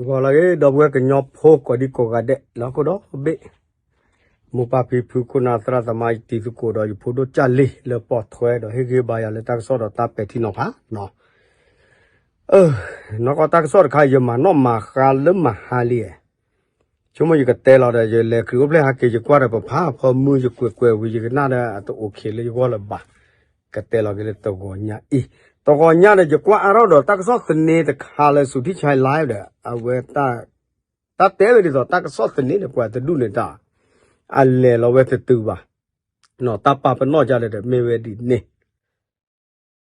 ဂီၤလၢအဂ့ၤ ဒီပုၢ်ဝဲၢ်ကညီဖိကိးဒံကိးဂၤဒဲး လၢဟီၣ်ခိၣ်ဒီဘ့ၣ်, မိၢ်ပၢ်ဖံဖု ခိၣ်နၢ်သရၣ်သမါ ယတံၤသကိးဒီးယဖိဒိၣ်ကၢ်လံၢ်လၢပိာ်ထွဲဒီး ဟ့ၣ်ဂံၢ်ဘါယၤလၢတၢ်ကစီၣ်ဒီးတၢ်ပဲာ်ထံနီၤဖးနီၤ. နီၢ်ကီၢ်တၢ်ကစီၣ်တခါ ယမၤနီၣ်မၤဃါလၢမဟါလံ, ဆိကမိၣ်ယကတဲလီၤဒီး ယလဲၤခရံာ်အိၣ်ဖျဲၣ်ဟဲက့ၤ ယကွၢ်ဒီးပဖးဖီမုၢ် ယကွဲးကွဲးဝံၤ ယကနၣ်ဒီးအတအိၣ်ခ့လၢယဂီၢ်လၢၤဘၣ်, ကတဲလီၤက့ၤလၢတဂီၤညါအံၤ, တဂီၤညါဒီး ယကွၢ်အါထီၣ်ဒီးတၢ်ကစီၣ်သန့တခါလၢ စူၤထံၣ်ဆါ live ဒီး အဝဲ တၢ်တဲဝဲဒ်သိး တၢ်ကစီၣ်သန့န့ၣ် ပှၤတဒူၣ်န့ၣ်တၢ် အလဲၤလီၤဝဲတတုၤဘၣ်, နီၢ်တၢ်ပာ်ပနီၣ်ဒ်လဲၣ်ဒီး မ့ၢ်ဝဲဒ်န့ၣ်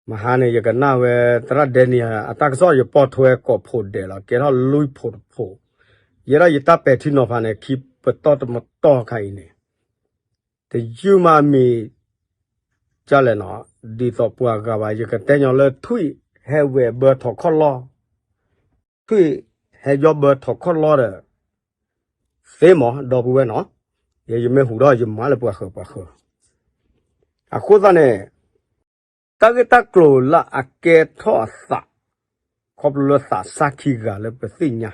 မဟါန့ၣ် ယကနၣ်ဝဲ သရၣ်ဒဲနံၤ အတၢ်ကစီၣ် ယပိာ်ထွဲကိးဖိးဒဲးလီၤ ကဲထီၣ်လွံၢ်ဖိတဖိး, ယဲဒၣ်ယတၢ်ပဲာ်ထံနီၤဖးန့ၣ် ခံပတီၢ်တမတီၢ်ခါအံၤန့ၣ်, တယုၢ်မးမံၤ ဒ်လဲၣ်နီၤ, ဒ်သိးပှၤဂၤဘၣ် ယကတဲညီလၢထွံၣ်ဟဲဝဲၢ်ဘၢထီၣ်ခီၣ်လီၢ်, ထွံၣ်ဟဲယီၢ်ဘၢထီၣ်ခီၣ်လီၢ်ဒီး သ့မး ဒီပုၢ်ဝဲၢ်နီၤ, ယဲယမ့ၢ်ဟူးထီၣ် ယမၤလၢပှၤဃၢၤပှၤဃၢၤ, အဃိသတးန့ၣ် တၢ်ဂ့ၢ်တၢ်ကျိၤလၢအကဲထီၣ်အသး ခီဖျိလၢသးစၢ်ခံဂၤလၢပသ့ၣ်ညါ,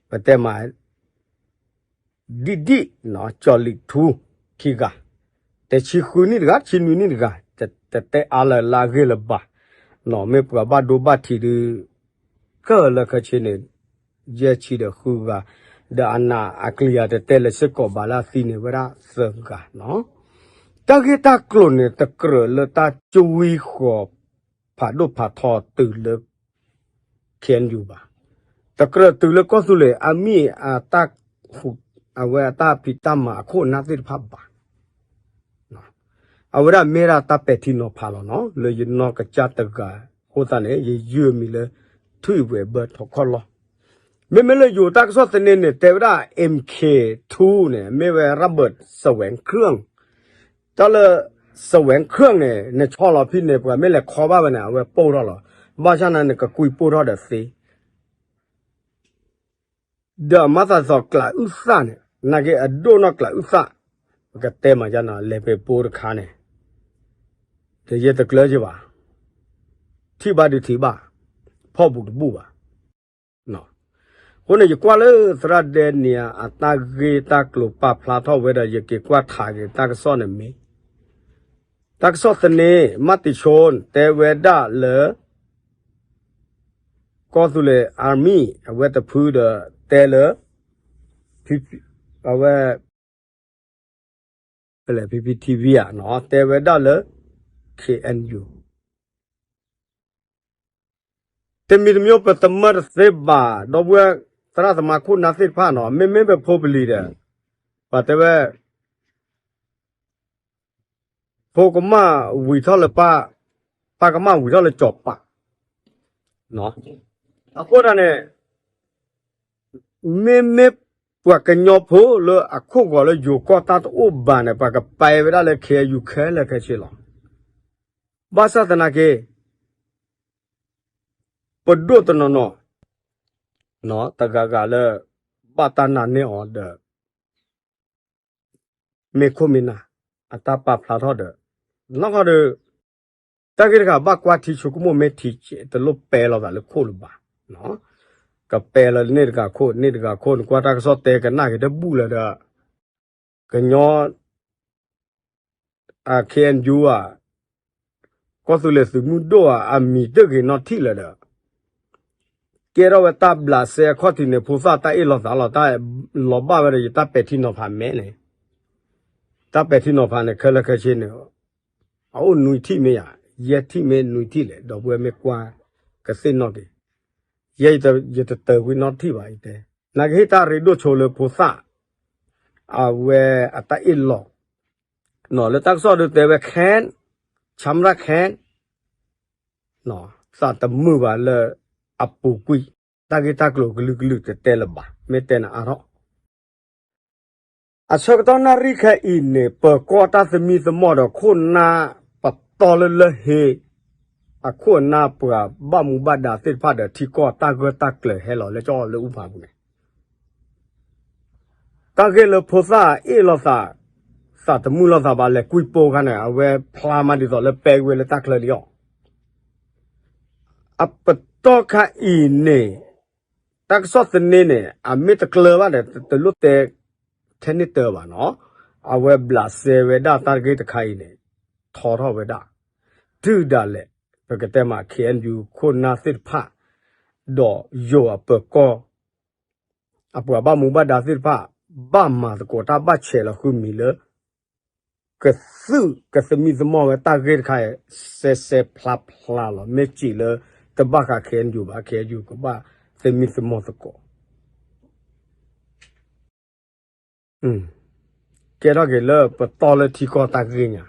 ပတဲမး ဒံၣ်ဒံၣ်နီၤ ကၠီၤလံၤထူ ခံဂၤ, တဆံဃုနံၣ်တဂၤ ဆံနွံနံၣ်တဂၤ, တတဲအါလၢၤလၢအဂ့ၢ်လၢၤဘၣ်, နီၤ မ့ၢ်ပှၤဘၣ်ဒိဘၣ်ထံးဒုး ခဲလၢာ်ခဲဆ့န့ၣ် ယဲၢ်ဆံဒီးဃုဂၤ, ဒီးအနးအကျံၤယၤတတဲလၢၤစ့ၢ်ကီးဘၣ်လၢအသံန့ၣ်ဝဲဒၣ်သၢဂၤနီၤ, တၢ်ဂ့ၢ်တၢ်ကျိၤန့ၣ် တကြၢးလၢတၢ်ကွံဃီၤ ဖးဒိၣ်ဖးထီတုၤလၢ ခ့ၣ်အဲၣ်ယူၣ်ဘၣ်, တကြၢးတုၤလၢကီၢ်သူလ့ၤအမ့ၢ်အတၢ် အဝဲအတၢ်ဖံးတၢ်မၤအခိၣ်အနၢ်သ့ၣ်တဖၣ်ဘၣ်, အဝဲဒၣ်မ့ၢ်ဒၣ်တၢ်ပဲာ်ထံနီၤဖးလီၤနီၤ လၢယနီၢ်ကစၢ်တဂၤအဃိသတးန့ၣ် ယယုၢ်အမံၤလၢ ထွံၣ်ဝဲၢ်ဘၢထီၣ်ခီၣ်လီၢ်, မ့မ့ၢ်လၢယိၤတၢ်ကစီၣ်သန့န့ၣ် တဲဝဲဒၣ် MK two န့ၣ် မ့ၢ်ဝဲ ระเบิดแสวงเครื่อง, တၢ်လၢ แสวงเครื่อง န့ၣ် နဆီလီၤဖဲန့ၣ် ပှၤမ့ၢ်လဲၤခီဘၣ်ဝဲန့ၣ် အဝဲပိၢ်ထီၣ်လီၤ, ဘၣ်ဆၣ်န့ၣ် နကကွံပိၢ်ထီၣ်ဒီးသ့ ဒီးအမၤသးဒ်သိးကျးအုၣ်သၣ်န့ၣ် နာ်က့အဒိၣ်နီၢ်ကျးအုၣ်သၣ်, ပကတဲမးယါနီၤ လဲၤပ့ၤပိတခါန့ၣ် တယဲတကျၢၤက့ဘၣ်, ထံၣ်ဘၣ်ဒုးထံၣ်ဘၣ်, ဖီၣ်ဘူးတဘူၣ်ဘၣ်. အဃိန့ၣ် ယကွၢ်လၢသရၣ်ဒဲနံၤ အတၢ်ဂ့ၢ်တၢ်ကျိၤပာ်ဖျါထီၣ်ဝဲဒီး ယက့ၤကွၢ်ထးက့ၤတၢ်ကစီၣ်န့ၣ်မ့ၢ် တၢ်ကစီၣ်သန့ မၢ်တံၤဆိ တဲဝဲဒၣ်လၢ ကီၢ်သူလ့ၤ army အဝဲတဖုဒီးတဲလၢ အဝဲ ဖဲလဲၣ် PPTV ဧါနီၤ တဲဝဲဒၣ်လၢ KNU တမံၤတမံၤပတမၢတသ့ဘၣ် ဒီပုၢ်ဝဲၢ်သရၣ်သမါခိၣ်နၢ်သ့ၣ်တဖၣ်နီၤ မ့မ့ၢ်ပဖိပလံၤဒီး ပှၤတဲဝဲ ဖိကမၣ်ဝံၤထီၣ်လၢပၢ်, ပၢ်ကမၣ်ဝံၤထီၣ်လၢစီၤပၤ, အဃိသတးန့ၣ် မ့မ့ၢ်ပှၤကညီဖိလၢအခိၣ်ဂီၤလၢယိၤကီၢ်တၢ်တအိၣ်ဘၣ်န့ၣ် ပှၤကပဲဝဲဒၣ်လၢ KNU ခဲလၢာ်ခဲဆ့လီၤ. ဘၣ်ဆၣ်သနာ်က့ ပဒိၣ်တနီၤနီၤ တဂၤဂၤလၢ ဘၣ်တၢ်နာ်န့ၢ်အီၤဒီး မ့ၢ်ခိၣ်မ့ၢ်နၢ် အတၢ်ပာ်ဖျါထီၣ်ဒီး နီၢ်ကီၢ်ဒီး တၢ်ဂ့ၢ်တခါ ဘၣ်ကွၢ်ထံဆိကမိၣ်မ့ၢ်ထံ တလိၣ်ပဲလီၤသးလၢခိၣ်လၢၤဘၣ်. ကပဲလီၤန့ၣ်တဂၤခိၣ် န့ၣ်တဂၤခိၣ် နကွၢ်တၢ်ကစီၣ်တဲကနၣ်က့ၤတဘူၣ်လၢၤဒီး ကညီ KNU ဧါ ကီၢ်သူလ့ၤသုးမုၢ်ဒိၣ်ဧါ အမံၤတဂ့ၤနီတထံၣ်လၢၤဒီး ကဲထီၣ်ဝဲတၢ်ဘျးစဲအခီၣ်ထံးန့ၣ် ဖိသၣ်တၢ်အ့ၣ်လိာ်သးလီၤ တၢ်လီၤဘၣ်ဝဲဒီးယတၢ်ပဲာ်ထံနီၤဖးမဲာ်န့ၣ် တၢ်ပဲာ်ထံနီၤဖးန့ၣ် ခဲလၢာ်ခဲဆ့န့ၣ် အအိၣ်နွံထံၣ်မ့ၢ်ယၤ ယဲၢ်ထံၣ်မ့ၢ်နွံထံၣ်လဲၣ် ဒီပုၢ်ဝဲၢ်မ့ၢ်ကွၢ်ကသ့ၣ်နီၣ်က့ၤ ယဲ ယတတၢၤကွံာ်နီတထံၣ်ဘၣ် ယတဲ နာ်က့ဟ့ၣ်တၢ်ရ့ဒိၣ်ဆိလၢဖိသၣ် အဝဲအတၢ်အ့ၣ်လိာ် လၢတၢ်ကစီၣ်ဒုးတဲဝဲ ခဲ ဆၣ်မရၣ်ခဲ သးတမုာ်ဘၣ်လၢအပူၤကွံာ် တၢ်ဂ့ၢ်တၢ်ကျိၤကလုာ်ကလုာ်တတဲလၢၤဘၣ် မ့ၢ်တဲနၤအါထီၣ် အဆၢကတီၢ်နၣ်ရံၣ်ခဲအံၤန့ၣ် ပၢၤကီၢ်တၢ်သမံသမိးဒီးခိၣ်နၢ်ပတီၢ်လၢလၢၢ်ဟ့ အခိၣ်အနၢ်ပှၤဘၣ်မူဘၣ်ဒါသ့ၣ်တဖၣ်ဒီးထံကီၢ်တၢ်ဂၢၢ်တၢ်ကျၢၤဟဲလီၤလၢကၠီလၢအူဖးပူၤန့ၣ် တၢ်ဂ့ၢ်လၢဖိသၣ်အ့ၣ်လိာ်သး သးတမုာ်လိာ်သးဘၣ်လဲၤကွံာ်ပိၢ်ခါန့ၣ် အဝဲဖျါမးဒ်သိးလၢပဲဝဲလၢတၢ်ချၢလံအီၤ အပတီၢ်ခါအံၤန့ၣ် တၢ်ကစီၣ်သန့န့ၣ် အမ့ၢ်တကျၢၤဘၣ်ဒီး တလိၣ်တဲထဲန့ၣ်တၢ်ဘၣ်နီၤ. အဝဲဘျးစဲဝဲဒၣ်တၢ်ဂ့ၢ်တခါအံၤန့ၣ် ထီထီၣ်ဝဲဒၣ် တုၤဒၣ်လဲာ် ပကတဲမး ခ့ၣ်အဲၣ်ယူၣ် ခိၣ်နၢ်သ့ၣ်တဖၣ် ဒီးယိၤအပၢၤကီၢ် အပှၤဘၣ်မူဘၣ်ဒါသ့ၣ်တဖၣ် ဘၣ်မၤသကိးတၢ်ဘၣ်ဆဲးလီၤဃုာ်မံၤလၢ ကသုၣ်ကသမံသမိးဝဲတၢ်ဂ့ၢ်တခါအံၤ စဲးစဲးဖျါဖျါလီၤ. မ့ၢ်စံးလၢတဘၣ်ဃး ခ့ၣ်အဲၣ်ယူၣ် ဘၣ် ခ့ၣ်အဲၣ်ယူၣ် ကဘၣ်သမံသမိးသကိး ကဲထီၣ်က့ၤလၢပတီၢ်လၢထံကီၢ်တၢ်ဂ့ၢ်ညါ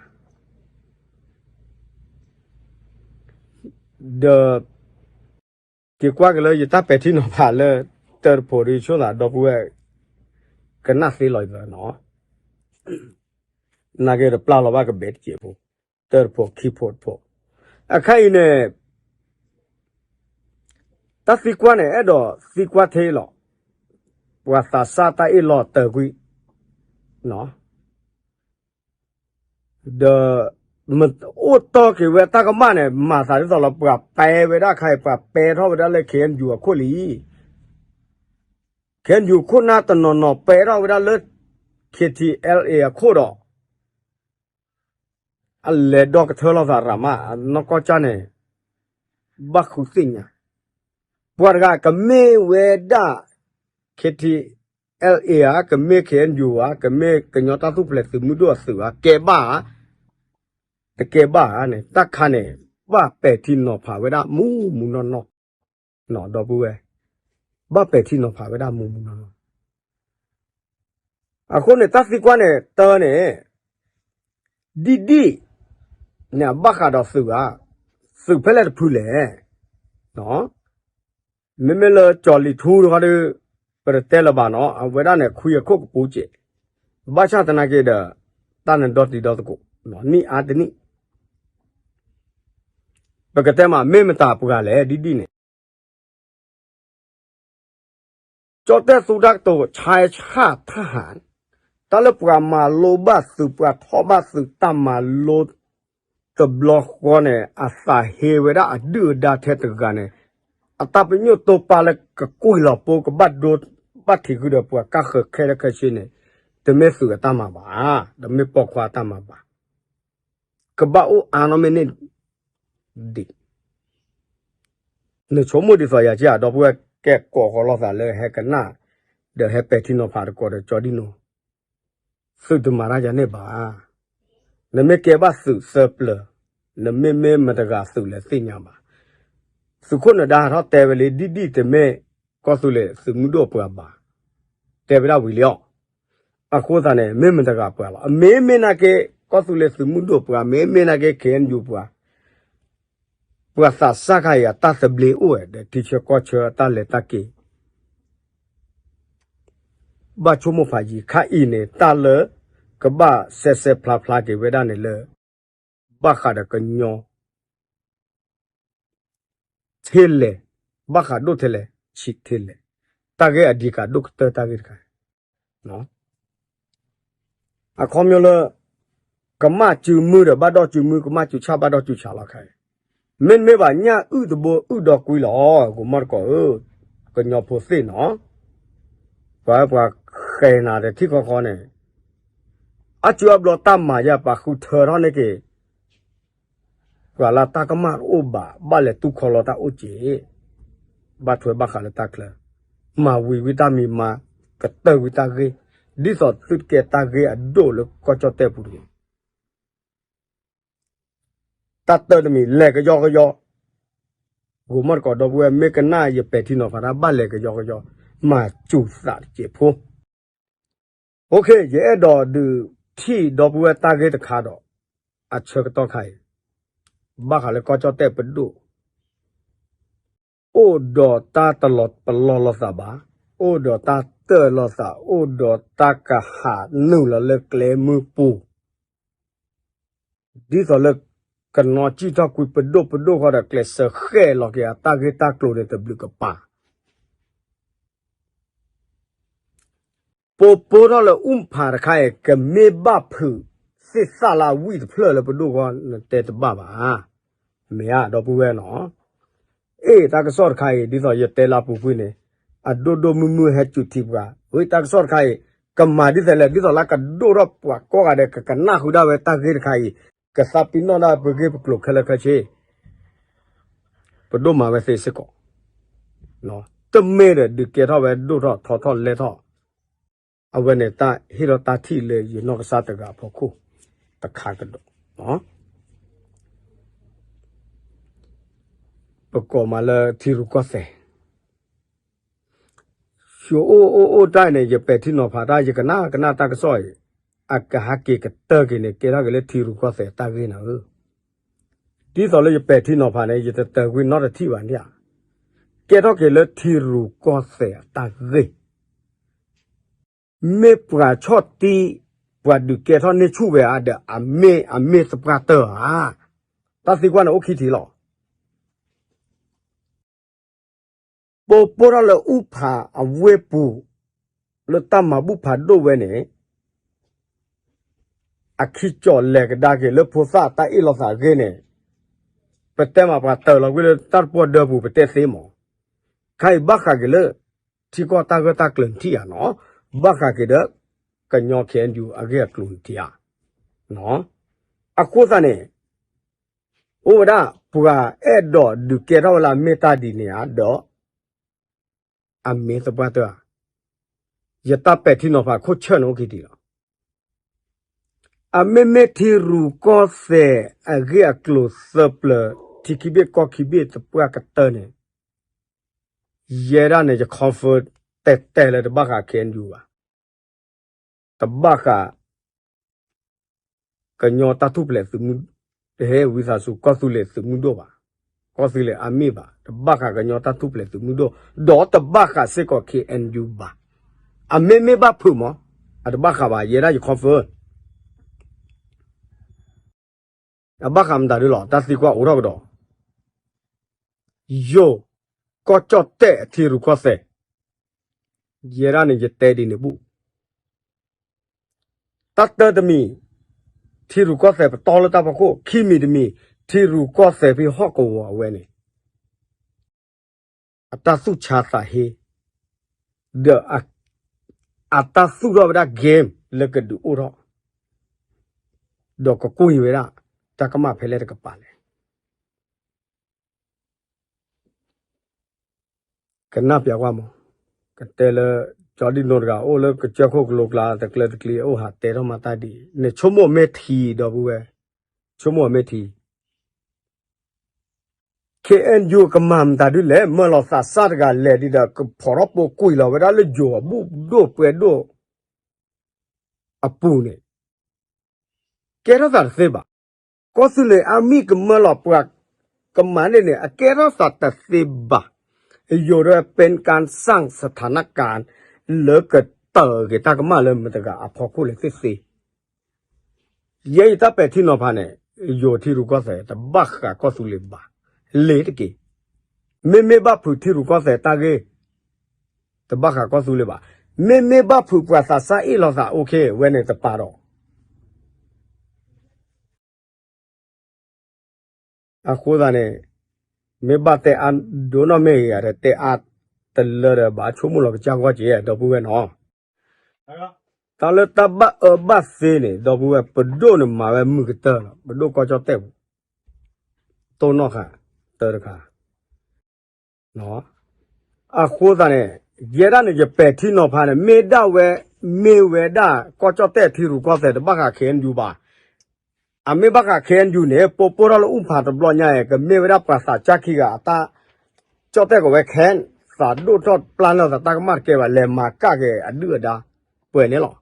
ဒီး က့ၤကွၢ်က့ၤလၢယတၢ်ပဲာ်ထံနီၤဖးလၢ တၢတဖိးဒီး ယဆိသးဒီပုၢ်ဝဲၢ် ကနၣ်သ့လီၤယသးနီၤ, နာ်က့တပျၢ်လီၤဘၣ်ကဘဲတစဲးဖိ, တၢတဖိးခံဖိတဖိး, အခါအံၤန့ၣ် တၢ်သံကွၢ်န့ၣ် အဲၣ်ဒိးသံကွၢ်ထဲလီၤ, ပှၤသးစၢ်တၢ်အ့ၣ်လိာ်တၢကွံာ် ဒီး မ့ၢ်အိၣ်တီၢ်က့ၤဝဲတၢ်ကမၣ်န့ၣ် မၤသးဒ်သိးလီၤ ပှၤပဲဝဲဒၣ်ခါအံၤ ပှၤပဲထီၣ်ဝဲဒၣ်လၢ ခ့ၣ်အဲၣ်ယူၣ် အခိၣ်လံ, ခ့ၣ်အဲၣ်ယူၣ် ခိၣ်နၢ်တနီၤနီၤပဲထီၣ်ဝဲဒၣ်လၢ ခ့ၣ်ထံၣ်အဲလ်အ့ အခိၣ်ဒီး အလဲၤဒီကထၢလိာ်သးရၤမး အနီၢ်ကီၢ်ကၢ်န့ၣ် ဘၣ်ဃုသ့ၣ်ညါ, ပှၤတဂၤကမ့ၢ်ဝဲဒၣ် ခ့ၣ်ထံၣ်အဲလ်အ့ဧါ, ကမ့ၢ် ခ့ၣ်အဲၣ်ယူၣ်ဧါ, ကမ့ၢ်ကညီတၢ်ထူၣ်ဖျဲးသုးမုၢ်ဒိၣ်အသုးဧါ, ကဲဘၣ်ဧါ, တကဲဘၣ်ဧါန့ၣ် တၢ်ခါန့ၣ် ဘၣ်ပဲာ်ထံနီၤဖးဝဲဒၣ်မူးမူးနီၢ်နီၢ်, ဒီပုၢ်ဝဲၢ်, ဘၣ်ပဲာ်ထံနီၤဖးဝဲဒၣ်မူးမူးနီၢ်နီၢ် အဃိန့ၣ် တၢ်သံကွၢ်န့ၣ် တၢ်န့ၣ် ဒ်ဒ် န့ၣ် အဘၣ်ဃးဒီးသုးဧါ, သုးဖဲလဲၣ်တဖုလဲၣ်, မ့မ့ၢ်လၢကၠီၤလံၤထူတခီဒီး ပတတဲလၢၤဘၣ်နီၤ, အဝဲဒၣ်န့ၣ် ခွံအခိၣ်ကပူၤစဲး, ဘၣ်ဆၣ်သနာ်က့ဒီး တၢ်န့ၣ်ဒီတံၤဒီသကိး, နံၣ်အါတနံၣ် ပကတဲမး မ့ၢ်မတၤပှၤလဲၣ် ဒ်ဒ်န့ၣ် ကၠီၣ်တဲၣ်သူတၢ်ကတိၤ ဆဲးဆၣ်ထၣ်ဟၣ်, တၢ်လၢပှၤမၤလိဘၣ်သုး ပှၤထီၣ်ဘၣ်သုးတၢ်မၤလိ တဘျီဃီန့ၣ် အသးဟ့ဝဲဒၣ်အဒုၣ်အဒါထဲတဂၤန့ၣ်, အတၢ်ပညိၣ်တိာ်ပာ်လၢကကွံာ်လီၤပိ ကဘၣ်ဒိ ဘၣ်ထံးဃုာ်ဒီးပှၤကါဃၢၤခဲလၢာ်ခဲဆ့န့ၣ်, တမ့ၢ်သုးအတၢ်မၤဘၣ်, တမ့ၢ်ပိာ်ခွါအတၢ်မၤဘၣ် ကဘၣ်အိၣ်အါနီၢ်မ့ၢ်န့ၣ် ဒ် နဆိကမိၣ်ဒ်သိးယၤက့ ဒီပုၢ်ဝဲၢ် ကဲကိးဃီလိာ်သးလၢဟဲကနၣ် ဒီးဟဲပဲာ်ထံနီၤဖးတကိးဒီးကၠီဒံၣ်နိ, သုးတမၤတၢ်ယၤန့ၣ်ဘၣ်. နမ့ၢ်ကဲဘၣ်သုးသၢပျၢၤ, နမ့မ့ၢ်မတၤတဂၤသုးလဲၣ်သ့ၣ်ညါဘၣ်. သုးခိၣ်နဒါဟးထီၣ်တဲဝဲလံ ဒ်ဒ်တမ့ၢ်ကီၢ်သူလ့ၤသုးမုၢ်ဒိၣ်ပှၤဘၣ်. တဲဝဲဒၣ်ဝံၤလံအီၤ အဃိသတးန့ၣ် မ့ၢ်မတၤတဂၤပှၤလီၤ. အမ့မ့ၢ်နာ်က့ ကီၢ်သူလ့ၤသုးမုၢ်ဒိၣ်ပှၤ, မ့မ့ၢ်နာ်က့ ခ့ၣ်အဲၣ်ယူၣ်ပှၤ, ပှၤသးစၢ်ခါအံၤအတၢ်သဘျ့အိၣ်ဝဲဒီး ထံဆၢကီၢ်ဆၢအတၢ်လဲၤတၢ်က့ၤ ဘၣ်ဆိကမိၣ်ဖးယံၤ ခါအံၤန့ၣ် တၢ်လၢကဘၣ်စဲးစဲးဖျါဖျါက့ၤဝဲဒၣ်န့ၣ်လၢ ဘၣ်ဃးဒီးကညီ ထဲလဲၣ်, ဘၣ်ဃးဒိၣ်ထဲလဲၣ်, ဆံးထဲလဲၣ်, တၢ်ဂ့ၢ်အဓိကဒိၣ်ကတၢၢ်တၢ်ဂ့ၢ်တခါ အခီပညီလၢ ကမၣ်စုမုၢ်ဒီးဘၣ်ဒီးစုမုၢ်, ကမၣ်စုဆၣ်ဘၣ်ဒီးစုဆၣ်လီၤခါ, မ့တမ့ၢ်ဘၣ် ညၣ်အုၣ်တဘိအုၣ်ဒီးကွံလီၤ, ဂိၤမီၢ်တကိးဧၢ, ကညီဖိသ့ၣ်နီၤ, ပှၤပှၤဃဲၤနၤဒီးထံၣ်ခီဃီန့ၣ် အစုအဘျီတၢ်မၤယၤပာ်ဃုထၢထီၣ်န့ၢ်က့ၤ ပှၤလၢတၢ်ကမၣ်တအိၣ်ဘၣ် ဘၣ်လဲၤတူၢ်ခီလီၤတၢ်အိၣ်က့ၤ, ဘၣ်ထွဲဘၣ်ဃးလၢတၢ်ချၢ, မၤဝံၤဝံၤတၢ်မံၤမၤ ကတၢၢ်ဝံၤတၢ်ဂ့ၢ်, ဒ်သိးသုတကဲတၢ်ဂ့ၢ်အဒိၣ်လၢကီၢ်ကၠီၣ်တဲၣ်ပူၤတဂ့ၤ တၢ်တၢၢ်တမံၤ လဲၤကယီကယီ, ဂိၤမီၢ်တကိးဒီပုၢ်ဝဲၢ် မ့ၢ်ကနၣ်ယပဲာ်ထံနီၤဖးတၢ် ဘၣ်လဲၤကယီကယီ, မၤစူၤသးတစဲးဖိ OK, ယအဲၣ်ဒိးဒုးထံၣ်ဒီပုၢ်ဝဲၢ်တၢ်ဂ့ၢ်တခါဒီး အဆၢကတီၢ်ခါအံၤ ဘၣ်ဃးလၢကီၢ်ကၠီၣ်တဲၣ်ပဒိၣ် အိၣ်ဒီးတၢ်တလီၤပလီၢ်လိာ်သးဘၣ်, အိၣ်ဒီးတၢ်တၢၢ်လိာ်သး, အိၣ်ဒီးတၢ်ကဟးနုာ်လီၤလၢကျဲမုၢ်ပူၤ ဒ်သိးလၢ ကနီၤစံၣ်ထီၣ်ကွံာ်ပဒိၣ်ပဒိၣ်ဃီဒီး ကျဲးစၢးဃဲၣ်လီၤက့ၤအတၢ်ဂ့ၢ်တၢ်ကျိၤန့ၣ်တဘျုးကပၤ ပပိထီၣ်လၢအူၣ်ဖးတခါအံၤ ကမ့ၢ်ဘၣ်ဖုးသ့ၣ်သၣ်လၢအဝံၣ်တဖျၢၣ်လၢပဒိၣ်ဃီ နတဲတဘၣ်ဘၣ်. မ့ၢ်ဧါ ဒီပုၢ်ဝဲၢ်နီၤ. အ့ၣ် တၢ်ကစီၣ်တခါအံၤ ဒ်သိးယတဲလၢအပူၤကွံာ်န့ၣ် အဒိၣ်ဒိၣ်မုၢ်မုၢ်ဟဲစူးထံပှၤ, ဝံၤတၢ်ကစီၣ်တခါအံၤ ကမၤဒ်သိးလဲၣ်, ဒ်သိးလၢကဒိၣ်ထီၣ်ပှၤကိးဂၤဒဲး ကကနၣ်ဃုာ်ဒၣ်ဝဲတၢ်ဂ့ၢ်တခါအံၤ, ကသးပ့ၤနီၣ်ဒၣ်ပဂ့ၢ်ပကျိၤခဲလၢာ်ခဲဆ့, ပဒိၣ်မၤဝဲသ့စ့ၢ်ကီး, တမ့ၢ်ဒီးဒုးကဲထီၣ်ဝဲဒိၣ်ထီၣ်ထီထီၣ်လဲၢ်ထီၣ်, အဝဲန့ၣ်တၢ်ဟ့ၣ်လီၤတၢ်ထံၣ်လၢယနီၢ်ကစၢ်တဂၤအဖီခိၣ်တခါကဒီး, ပကိးမးလၢထံရူၢ်ကီၢ်သဲး ယအိၣ်အိၣ်အိၣ်တၢ်န့ၣ် ယပဲာ်ထံနီၤဖးတၢ် ယကနၣ်ကနၣ်တၢ်ကစီၣ်အံၤ, အကဟးက့ၤကတၢၢ်က့ၤန့ၣ် ကဲထီၣ်က့ၤလၢထံရူၢ်ကီၢ်သဲးတၢ်ဂ့ၢ်နၤဧၢ, ဒ်သိးလၢယပဲာ်ထံနီၤဖးန့ၣ် ယတတၢၤကွံာ်နီတထံၣ်ဘၣ်န့ၣ်ဧါ, ကဲထီၣ်က့ၤလၢထံရူၢ်ကီၢ်သဲးအတၢ်ဂ့ၢ် မ့ၢ်ပှၤဆီၣ်တံၢ် ပှၤဒုးကဲထီၣ်န့ၢ်ဆူၣ်ဝဲဧါဒီး အမ့ၢ်အမ့ၢ်သပှၢ်တၢၢ်ဧါ, တၢ်သံကွၢ်န့ၣ်အိၣ်ခံထံၣ်လီၤ. ပအိၣ်ပိၢ်ထီၣ်လၢအူဖးအဝ့ၢ်ပူၤ လၢတၢ်မၤဘူၣ်ဖးဒိၣ်ဝဲန့ၣ် အခံကၠီၣ်လဲၤကဒါက့ၤလၢဖိသၣ်တၢ်အ့ၣ်လိာ်သးအဂ့ၢ်န့ၣ်, ပတဲမးပှၤတၢၤလီၤကွံာ်လၢတၢ်တပှီၢ်ဒၢပူၤ ပတဲသ့မး, ခါအံၤဘၣ်ဃးက့ၤလၢ ထံကီၢ်တၢ်ဂၢၢ်တၢ်ကျၢၤနထံၣ်ဧါနီၤ, ဘၣ်ဃးက့ၤဒီး ကညီ K N U အဂ့ၢ်အကျိၤနထံၣ်ဧါ, အဃိသတးန့ၣ် အိၣ်ဝဲဒၣ်ပှၤအဲၣ်ဒိးဒုးကဲထီၣ်ဝဲလၢအမ့ၢ်တၢ်ဒ်န့ၣ်ဧါဒီး အမ့ၢ်သပှၢ်တၢၢ်ဧါ, ယတၢ်ပဲာ်ထံနီၤဖးခိၣ်ဆၢၣ်န့ၣ်အိၣ်ခံထံၣ်လီၤ. အမ့မ့ၢ်ထံရူၢ်ကီၢ်သဲးအဂ့ၢ်အကျိၤသၢပျၢၤ ထံခံဘ့ၣ်ကီၢ်ခံဘ့ၣ်သပှၢ်ကတၢၢ်န့ၣ်, ယဲဒၣ်န့ၣ် ယ confirm တဲတဲလၢတဘၣ်ဃး K N U ဘၣ်, တဘၣ်ဃး ကညီတၢ်ထူၣ်ဖျဲးသုးမုၢ်, တဟဲဝံသးစူၤ ကီၢ်သူလ့ၤသုးမုၢ်ဒိၣ်ဘၣ်, ကီၢ်သူလ့ၤအမ့ၢ်ဘၣ်, တဘၣ်ဃးကညီတၢ်ထူၣ်ဖျဲးသုးမုၢ်ဒိၣ်, ဒီးတဘၣ်ဃးစ့ၢ်ကီး K N U ဘၣ်. အမ့မ့ၢ်ဘၣ်ဖုးမး, အတဘၣ်ဃးဘၣ်, ယဲဒၣ်ယ confirm အဘၣ်ဃးမတၤဒုလီၤ, တၢ်သံကွၢ်အိးထီၣ်ကဒီး, ယိၤ, ကီၢ်ကၠီၣ်တဲၣ်ထံရူၢ်ကီၢ်သဲး, ယဲဒၣ်န့ၣ်ယတဲဒ်န့ၣ်ဘူၣ် တၢ်တၢတမံၤ, ထံရူၢ်ကီၢ်သဲးပတီၢ်လၢတၢ်ဖီခိၣ်, ခံမံၤတမံၤ, ထံရူၢ်ကီၢ်သဲးဖဲဟီၣ်ကဝီၤအဝဲန့ၣ် အတၢ်သူၣ်ဆါသးဟ့, ဒီး အတၢ်သူၣ်ထီၣ်ဝဲဒၣ် game လၢကဒုးအိၣ်ထီၣ်, ဒီးကကွံာ်ဝဲဒၣ် တၢ်ကမၣ်ဖဲလဲၣ်တကပၤလဲၣ်. ကနၣ်ပျးကွၢ်မး, ကတဲလၢ ကၠီဒံၣ်နိတဂၤ အိၣ်လၢကစၢၢ်ခိၣ်ကလိကျါ တကျၢၤတကျံၤ အိၣ်ဟးတဲထီၣ်မးတၢ်ဒ်အံၤ, နဆိကမိၣ်မ့ၢ်ထံဒီပုၢ်ဝဲၢ်, ဆိကမိၣ်မ့ၢ်ထံ K N U ကမၤမတၤဒ်လဲၣ်, မၢလီၤသးစၢ်တဂၤလဲၤဒ်ဒီး ကဖီၣ်ထီၣ်ပိာ်ကွံာ်လီၤဝဲဒၣ်လၢယိၤအဘူၣ်ဒိၣ်ပှဲၤဒိၣ်အပူၤန့ၣ် ကဲထီၣ်သးတသ့ဘၣ်. ကီၢ်သူလ့ၤအါမံၤ ကမၢလီၤပှၤကမၤန့ၣ်န့ၣ် အကဲထီၣ်သးတသ့ဘၣ်. ယိၤဒၣ် ပၢၤကၣ်စၣ် စထၣ်နကၣ် လၢကတၢၢ်က့ၤတၢ်ကမၣ်လၢမတၤတဂၤအဖီခိၣ်လဲၣ်သ့ၣ်သ့. ယဲယတၢ်ပဲာ်ထံနီၤဖးန့ၣ် ယိၤထံရူၢ်ကီၢ်သဲး တဘၣ်ဃးကီၢ်သူလ့ၤဘၣ်. လ့ၤတက့ၢ်. မ့မ့ၢ်ဘၣ်ဖုးထံရူၢ်ကီၢ်သဲးတၢ်ဂ့ၢ် တဘၣ်ဃးကီၢ်သူလ့ၤဘၣ်. မ့မ့ၢ်ဘၣ်ဖုးပှၤသးစၢ်အ့ၣ်လိာ်သး okay ဝဲန့ၣ်တပာ်ဒီး အဃိသတးန့ၣ် မ့ၢ်ဘၣ်တဲအါဒိၣ်နီၢ်မ့ၢ်ဂ့ၤဂၤဒီး တဲအါတလၢဒီး ဘၣ်ဆိကမိၣ်လီၤကစၢ်ဂီၢ်က့ၤ ဒီပုၢ်ဝဲၢ်နီၤ. တၢ်လၢတၢ်ဘၣ်အၢဘၣ်သီန့ၣ် ဒီပုၢ်ဝဲၢ် ပဒိၣ်န့ၣ်မၤဝဲမုာ်ကတၢၢ်လီၤ. ပဒိၣ်ကီၢ်ကၠီၣ်တဲၣ်ပူၤ တိၢ်နီၣ်ဃာ်တၢ်တခါ အဃိသတးန့ၣ် ယဲဒၣ်န့ၣ် ယပဲာ်ထံနီၤဖးန့ၣ် မ့ၢ်ဒၣ်ဝဲ မ့ၢ်ဝဲဒၣ်ကီၢ်ကၠီၣ်တဲၣ်ထံရူၢ်ကီၢ်သဲး တဘၣ်ဃး K N U ဘၣ်. အမ့ၢ်ဘၣ်ဃး K N U န့ၣ် ပပာ်ထီၣ်လၢအူဖးတဘျီညါအံၤ ကမ့ၢ်ဝဲဒၣ်ပှၤသးစၢ်ခံဂၤအတၢ် ကၠီၣ်တဲၣ်ကဝဲခဲ သးဒိၣ်ထီၣ်ပျၢ်လၢသးတၢ်ကမၣ်တကဲဘၣ် လဲၤမၤကၣ်က့ၤအဒုၣ်အဒါ ပှဲၤန့ၣ်လီၤ.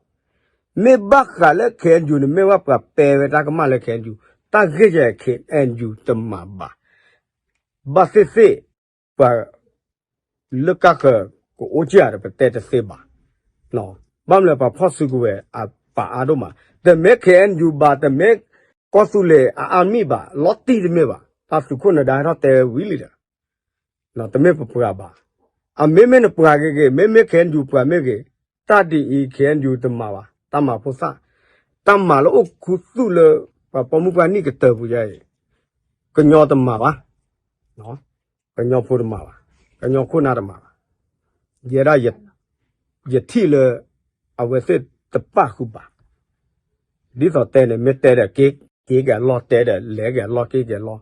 မ့ၢ်ဘၣ်ဃးလၢ K N U န့ၣ် မ့ၢ်ဝဲပှၤပဲဝဲတၢ်ကမၣ်လၢ K N U တၢ်ဂ့ၢ်ယဲ K N U တမၤဘၣ်. ဘၣ်သ့ၣ်သ့ၣ် ပှၤ လၢကါဃၢၤကအိၣ်က့ၤဒီး ပတဲတသ့ဘၣ်. ဘၣ်မနုၤလဲၣ် ပှၤဖီၣ်စုကဝဲၤအပာ်အါဒိၣ်မး, တမ့ၢ် K N U ဘၣ်, တမ့ၢ်ကီၢ်သူလ့ၤအအါမံၤဘၣ်, လီၤတံၢ်တမ့ၢ်ဘၣ်, တၢ်သုးခိၣ်နၢၤဒါဟဲထီၣ်တဲဝဲဝံၤလံဒီး တမ့ၢ်ပပှၤဘၣ်. အမ့မ့ၢ်နပှၤဂ့ၤဂ့ၤ, မ့မ့ၢ် K N U ပှၤမ့ၢ်ဂ့ၤ, တၢ်ဒ်အံၤ K N U တမၤဘၣ်, တၢ်မၤဖိသၣ်, တၢ်မၤလၢအိၣ်ခူသူၣ်လၢ ပှၤပိာ်မုၣ်ပှၢ်နံၣ်ကတၢၢ်ပူၤယါအံၤ, ကညီတမၤဘၣ်, ကညီဖိတမၤဘၣ်, ကညီခိၣ်နၢ်တမၤဘၣ်. ယဲဒၣ် ယထံၣ်လၢ အဝဲသ့ၣ်တပာ်ဃုာ်ဘၣ်. ဒ်သိးတဲန့ၣ် မ့ၢ်တဲဒီးက့ၤ က့ၤက့ၤအလီၢ် တဲဒီးလဲၤက့ၤအလီၢ် က့ၤက့ၤအလီၢ်.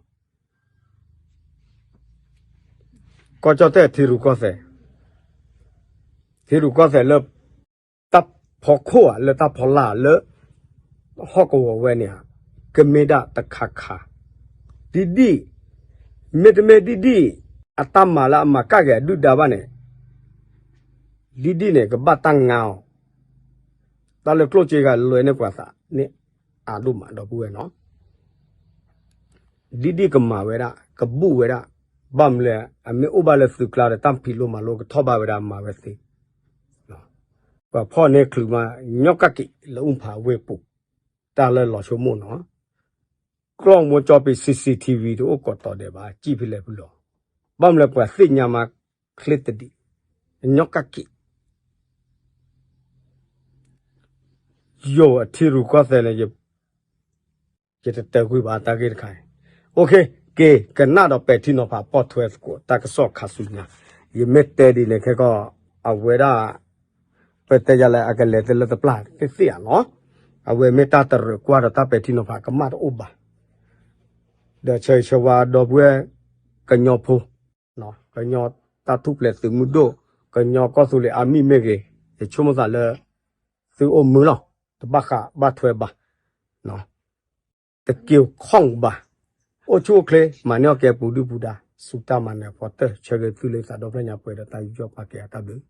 ကီၢ်ကၠီၣ်တဲၣ်ထံရူၢ်ကီၢ်သဲး, ထံရူၢ်ကီၢ်သဲးလၢ တၢ်ဖီခိၣ်ဧါ လၢတၢ်ဖီလာ်လၢ ဟီၣ်ကဝီၤဝဲန့ၣ်ဧါ, ကမ့ၢ်ဒၣ်တခါခါ, ဒ်ဒ်, မ့တမ့ၢ်ဒ်ဒ်, အတၢ်မၤလၢအမၤကၣ်က့ၤအဒုၣ်ဒါဘၣ်န့ၣ်, ဒ်ဒ်န့ၣ် ကဘၣ်တၢ်ငါအီၤ, တၢ်လၢကျိၣ်စ့ဂၤလွဲန့ၢ်ပှၤသးန့ၣ် အါဒိၣ်မးဒီပုၢ်ဝဲၢ်နီၤ. ဒ်ဒ်ကမၤဝဲဒၣ် ကဘူၣ်ဝဲဒၣ်, ဘၣ်မနုၤလဲၣ် အမ့ၢ်အိၣ်ဘၣ်လၢသုးကျါဒီး တၢ်ဖံးလိမၤလိကထီၣ်ဘၣ်ဝဲဒၣ်မၤဝဲသ့, ပှၤဖီၣ်န့ၢ်ချုးမး ညီကၣ်က့ၤ လၢအူဖးဝ့ၢ်ပူၤ, တၢ်လၢလီၤဆိကမိၣ်နီၤ, ကျီၢ်မိၢ်ကၠီပံၤ CCTV တအိၣ်ကိးတီၤဒဲးဘၣ် စံၣ်ဖဲလဲၣ်ဖဲလဲၣ်, ဘၣ်မနုၤလဲၣ် ပှၤသ့ၣ်ညါမး ချ့သဒံး, ညီကၣ်က့ၤ ယိၤအထံရူၢ်ကီၢ်သဲးန့ၣ် ယတတဲာ်ကွံာ်ဘၣ်တၢ်ဂ့ၢ်တခါအံၤ, က့ၤကနၣ်ဒီးပဲာ်ထံနီၤဖး ပိာ်ထွဲသကိးတၢ်ကစီၣ်ခါဆူညါ, ယမ့ၢ်တဲဒ်န့ၣ်ခဲကီၢ်, အဝဲဒၣ် ပတဲယၤလဲၣ် အကလဲၤသ့လၢတပျၢ်သ့ၣ်သ့ၣ်ဧါနီၤ, အဝဲမ့ၢ်တၢ်တရၢၣ်ကွၢ်ဒီးတၢ်ပဲာ်ထံနီၤဖးကမၣ်တအိၣ်ဘၣ်, ဒီးဆၢဂ့ၤဆၢဝါဒီပုၢ်ဝဲၢ် ကညီဖိ, ကညီတၢ်ထူၣ်ဖျဲးသုးမုၢ်ဒိၣ်, ကညီကီၢ်သူလ့ၤအါမံၤမ့ၢ်ဂ့ၤ, ယဆိကမိၣ်သးလၢ သုအိၣ်မုာ်လီၤ, တဘၣ်ဃးဘၣ်ထွဲဘၣ်, တက့ၤခီၣ်ဘၣ်, အိၣ်ဆူၣ်အိၣ်ချ့ မၤန့ၢ်အီၣ်ကဲပူၤဒုၣ်ပူၤဒါ, စူၢ်တၢ်မၤနၢၤအဖီတၢၢ် ဆၢဂ့ၤသုလၢသးဒီဖျၢၣ်ညါပှဲၤဒီးတၢ်ယူးယီၣ်ပာ်ကဲအတၢ်ဘျုး